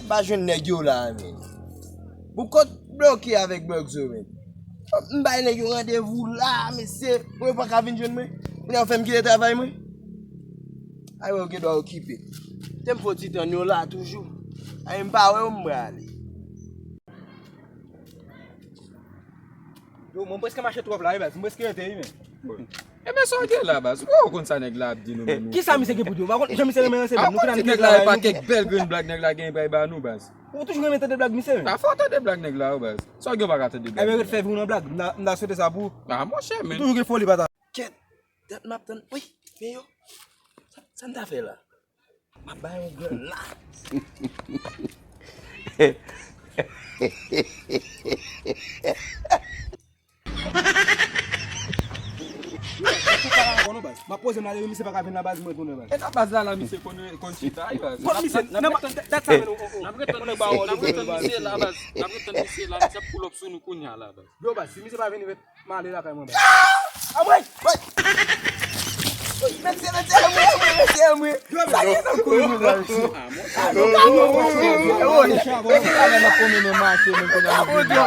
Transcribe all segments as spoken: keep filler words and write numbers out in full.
M pa jwenn nèg yo la, men. Bouko bloke avèk Blòkzo, men. M bay nèg yo randevou la, mesye. Mwen pa ka vin jwenn mwen. Kounye a yo fè m kite travay mwen. Ay, wè, yo gen dwa okipe. Te m fò ti tann yo la toujou. Ay, m pa wè yo, m prale. Yo, mwen prèske mache twòp la, wi, baz. Mwen prèske rete, wi, men. Bon. Ebyen, sa w gen la, baz? Ou konn sa nèg la ap di nou menm? Kisa misye gen pou di? Ou pa konn jan misye renmen ranse moun? Nou konn ti nèg la, e pa kèk bèl grenn blag nèg la gen bay ba nou, baz. Ou toujou renmen tande blag misye, men. A, fò w tande blag nèg la, wi, baz. Sa w gen, ou pa ka tande blag nèg la? Ebyen, ret fè vi w nan blag. M ta, m ta swete sa pou ou. A, monchè, men. Ou toujou gen foli, baz. Kèt, dat m ap tann. Wi, men yo. Sa, sa m ta fè la? M ap bay yon grenn la. M ap poze m la, depi misye pa ka vin la, baz, mwen tounen, baz. E nan baz la, la, misye konn, konn chita, wi, baz. Bon, misye, n ap, n ap, dat sa, men, oh, oh. N ap ret tann misye, n ap ret tann misye la, baz. N ap ret tann misye la, misye ap pull up sou nou kounye a la, baz. Yo, baz, si misye pa vini, ret, m ale lakay mwen, baz. Anmwey! Mesye, mesye, anmwey, anmwey, mesye, anmwey. Sa gen nan kou nou la,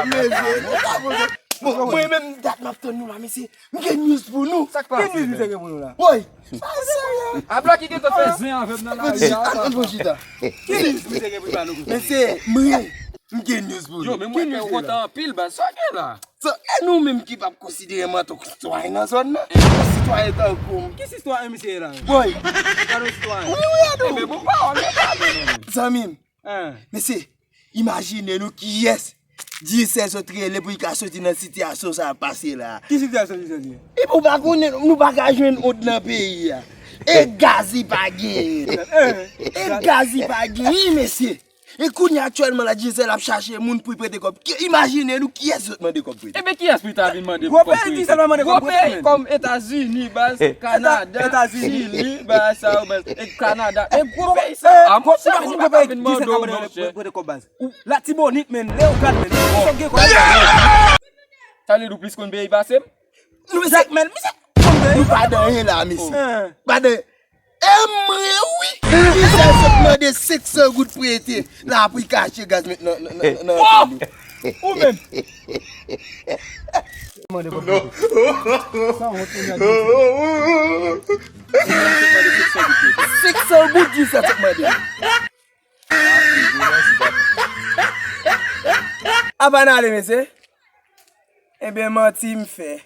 mesye. Bon, mwen menm, dat m ap tann nou la, mesye. M gen news pou nou. Sa k pase? Ki news misye gen pou nou la? Woy! Sa serye. A, Blòki gentan fè zen avè m nan lari a. Ann, ann, ann, chita. Ki news misye gen pou nou? Mesye, mwen, m gen news pou nou. Yo, men mwen wè w kontan anpil, baz. Sa w gen la? So, e nou menm ki p ap konsidere m antanke sitwayen nan zòn nan? Sitwayen tankou m. Ki sitwayen misye ye la? Woy! Gade yon sitwayen. Wi, wi, e nou. Ebyen, bon, pawòl, men pale, men. Zanmi m. Hein. Mesye, imajine nou kiyès Djisè sot rele pou li ka soti nan sitiyasyon sa ap pase la. Ki sitiyasyon Djisè ye? Epi ou pa konnen, nou pa ka jwenn wòd nan peyi a. E gaz li pa genyen. Eh, e gaz li pa genyen, mesye. E kounye a aktyèlman la, Djisè ap chache moun pou l prete kòb. Ki, imajine nou kiyès yo t mande kòb prete. Ebyen, kiyès pou l ta vin mande kòb prete? Gwo peyi, Djisè pa mande kòb prete, men. Gwo peyi kòm Etazini, baz, Kanada, Etazini. Chili, baz, sa yo, baz, e Kanada. E gwo peyi sa. Eh, a, monchè, imajine gwo peyi Djisè ka mande kòb prete kòb, baz. Ou Latibonit, men, Leyogàn, men. Ou gen kòb. Sa vle di w plis konn peyi pase m? Nou, mesye, men, misye konn peyi. Nou pa dan anyen la, mesye. Hein. Pa dan E mwen wi! Misye sot mande senk san goud prete. La pou l ka achte gaz met nan, nan, nan, nan, nan. Oh! Ou menm. Mande pou prete. Sa wont, ou nèg. Senk san goud Djisè sot mande. Apa n ale, mesye? Ebyen, manti m fè.